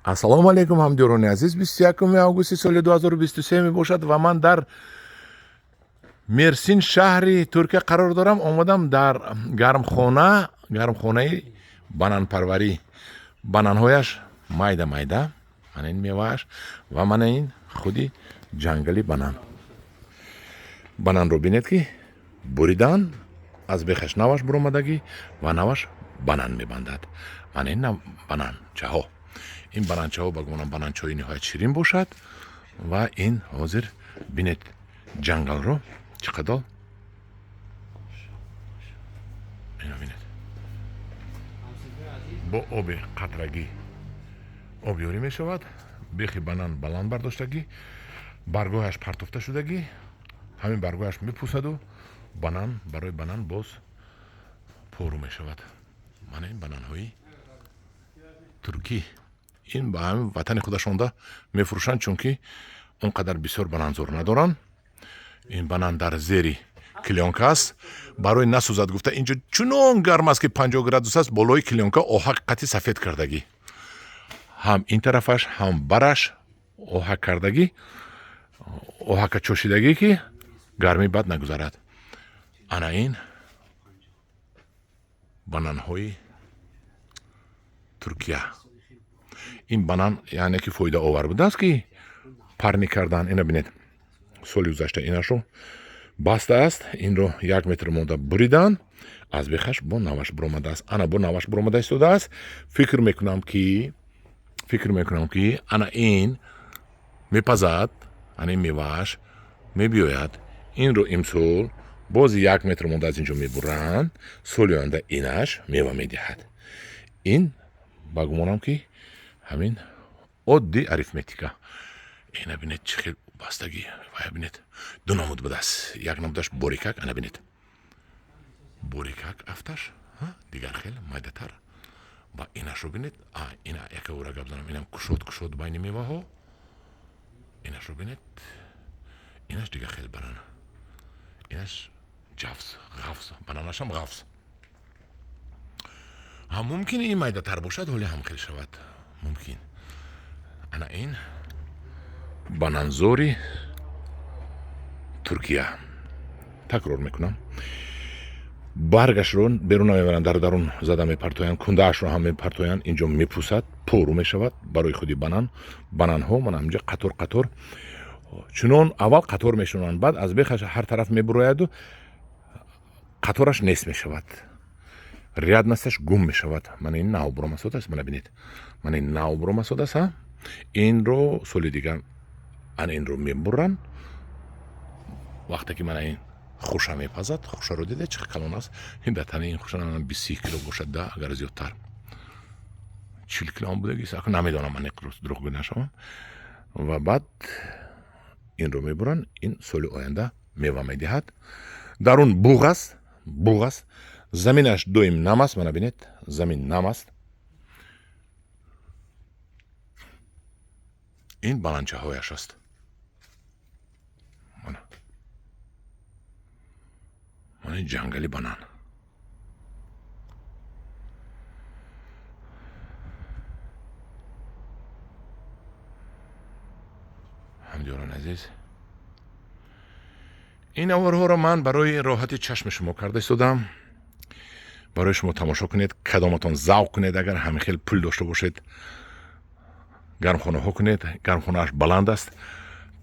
Ассалому алайкум, ҳамдиёрони азиз. 21 августи соли 2023 мебошад ва ман дар Мерсин, шаҳри Туркия, қарор дорам. Омадам дар гармхона, гармхонаи бананпарварӣ. Бананҳояш майда майда, мана ин мевааш ва мана ин худи ҷангали банан. Бананро бинед, ки буридан, аз бехаш наваш буромадагӣ ва наваш банан мебандад. Мана ин бананчаҳо. Ин бананчаҳо, ба гумонам, бананчаҳои ниҳоят ширин бошад. Ва ин ҳозир бинед ҷангалро чӣ қадар. Ино бинед, бо оби қатрагӣ обёрӣ мешавад. Бехи банан баланд бардоштагӣ, баргоҳаш партофта шудагӣ, ҳамин баргоҳаш мепӯсаду банан барои банан боз пору мешавад. Мана ин бананҳои туркӣ. Ин ба ҳамин ватани худашонда мефурӯшанд, чунки он қадар бисёр бананзор надоранд. Ин банан дар зери клёнка аст, барои насӯзад гуфта. Инҷо чунон гарм аст, ки 50 градус аст. Болои клёнка оҳак қати сафед кардагӣ, ҳам ин тарафаш, ҳам бараш оҳак кардагӣ, оҳака чошидагӣ, ки гармӣ бад нагузарад. Ана ин бананҳои Туркия. Ин банан яъне ки фоидаовар будааст, ки парни кардан. Ина бинед, соли гузашта инашро баста аст. Инро 1 метр монда буридан, аз бехаш бо наваш буромадааст. Ана бо наваш буромада истодааст. Фикр мекунам, ки ана ин мепазад, ана ин мевааш мебиёяд. Инро имсол боз 1 метр монда аз инҷо мебуранд, соли оянда инаш мева медиҳад. Ин ба гумонам, ки ҳамин оддӣ арифметика. Ина бинед, чӣ хел бастагӣ. Вая бинед, ду намуд будааст. Як намудаш борикак, ана бинед, борикак афташ, дигар хел майдатар. Ва инашро бинед, ина яка ура гап занам, инам кушод кушод байни меваҳо. Инашро бинед, инаш дигар хел банан, инаш ҷавз, ғафз, бананашам ғафз. Ҳам мумкин ин майдатар бошад, ҳоли ҳам хел шавад мумкин. Ана ин бананзори Туркия. Такрор мекунам, баргашро берун намебаранд, дар дарун зада мепартоянд, кундаашро ҳам мепартоянд. Инҷо мепӯсад, пору мешавад барои худи банан. Бананҳо мана ҳаминҷо қатор қатор, чунон аввал қатор мешунанд, баъд аз бехаш ҳар тараф мебурояду қатораш нест мешавад, рядность аш гум мешавад. Мана ин нав буромасодааст, мана бинед, мана ин нав буромасодааст. Инро соли дигар ана инро мебуранд, вақте ки мана ин хуша мепазад. Хушаро дида, чӣ калон аст ин. Дар тани ин хуша 20 кило бошад да, агар зиёдтар, 40 килоам будагист, намедонам, аниқ дурӯғгӯ нашавам. Ва баъд инро мебуранд, ин соли оянда мева медиҳад. Дарун буғ аст, буғ аст, заминаш доим нам аст. Мана бинед, замин нам аст. Ин баланчаҳояш аст. Мана ҷангали банан. Ҳамдиёрони азиз, ин аворҳоро ман барои роҳати чашми шумо карда истодам, барои шумо тамошо кунед. Кадоматон завқ кунед, агар ҳамин хел пул дошта бошед, гармхонаҳо кунед. Гармхонааш баланд аст,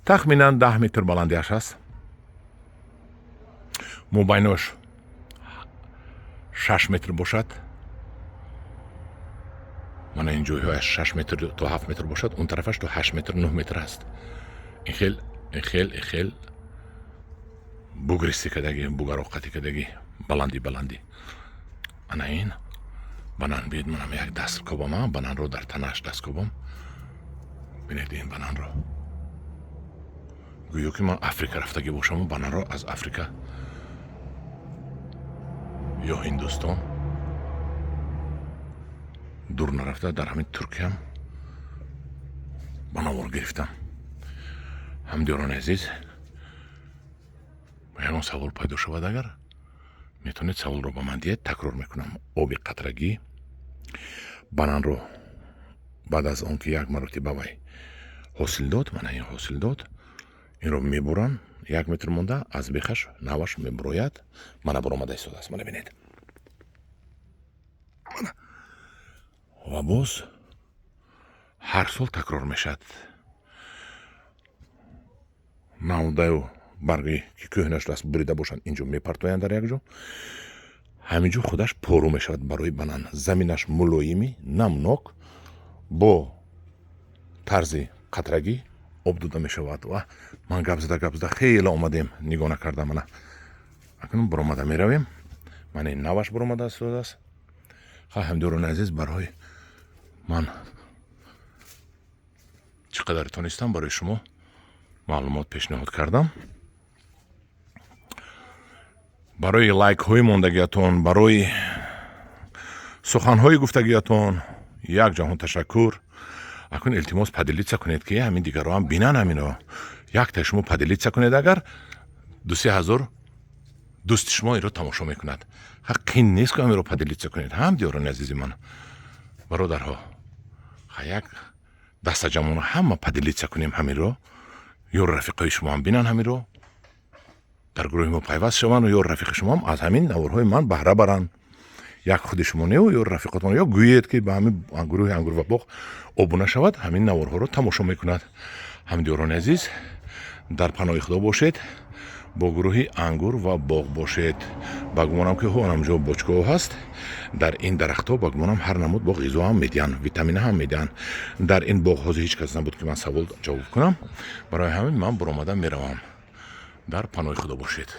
тахминан 10 метр баландиаш аст, мобайнош 6 метр бошад. Мана ин ҷойҳояш 6 метр то 7 метр бошад, он тарафаш то 8 метр, 9 метр аст. Ин хел, ин хел, ин хел бугристӣ кардагӣ, бугароқатӣ кардагӣ, баландӣ баландӣ. Ана ин банан биед, манам як даст кобам, бананро дар танаш даст кобам. Бинед ин бананро, гӯё ки ман Африка рафтагӣ бошаму бананро аз Африка ё Ҳиндустон дур нарафта, дар ҳамин Туркиям ба навор гирифтам. Ҳамдиёрони азиз, ягон савол пайдо шавад агар, метавонед саволро ба ман диҳед. Такрор мекунам: оби қатрагӣ, бананро. Баъд аз он ки як маротиба вай ҳосил дод, мана ин ҳосил дод, инро мебуранд, 1 метр монда аз бехаш наваш мебурояд. Мана баромада истодааст, мана бинед, мана. Ва боз ҳар сол такрор мешавад. Навдаю барги ки кӯҳна шудааст, бурида бошанд, инҷо мепартоянд дар як ҷо. Ҳамин ҷо худаш пору мешавад барои банан. Заминаш мулоими намнок, бо тарзи қатрагӣ об дода мешавад. Ва ман гап зада, гап зада хеле омадем, нигоҳ накардам. Мана акнун баромада меравем. Мана ин наваш баромада истодааст. Ха, ҳамдиёрони азиз, барои ман чӣ қадар тонистам, барои шумо маълумот пешниҳод кардам. Барои лайкҳои мондагиятон, барои суханҳои гуфтагиятон як ҷаҳон ташаккур. Акун илтимос, поделиться кунед, ки ҳамин дигарро ҳам бинан. Ҳамино якта шумо поделиться кунед, агар 2-3 ҳазор дӯсти шумо инро тамошо мекунад. Ха, қин нест, ки ҳаминро поделиться кунед. Ҳам диёрони азизи ман, бародарҳо, ха, як дастаҷамона ҳама поделиться кунем ҳаминро. Ё рафиқои шумо ҳам бинан ҳаминро, дар гурӯҳи мо пайваст шаванд, ё рафиқи шумоам аз ҳамин наворҳои ман баҳра баранд. Як худи шумо неу, ё рафиқотон, ё гӯед, ки ба ҳамин гурӯҳи «Ангур ва боғ» обуна шавад, ҳамин наворҳоро тамошо мекунад. Ҳамдиёрони азиз, дар паноҳи Худо бошед, бо гурӯҳи «Ангур ва боғ» бошед. Ба гумонам, ки ҳонамҷо бочкаҳо ҳаст. Дар ин дарахтҳо, ба гумонам, ҳар намуд бо ғизо ҳам медиҳанд, витамина ҳам медиҳанд. Дар ин боғ ҳозир ҳеҷ кас набуд, ки ман савол ҷавоб кунам. Барои ҳамин ман баромада меравам. Дар паноҳи Худо бошед.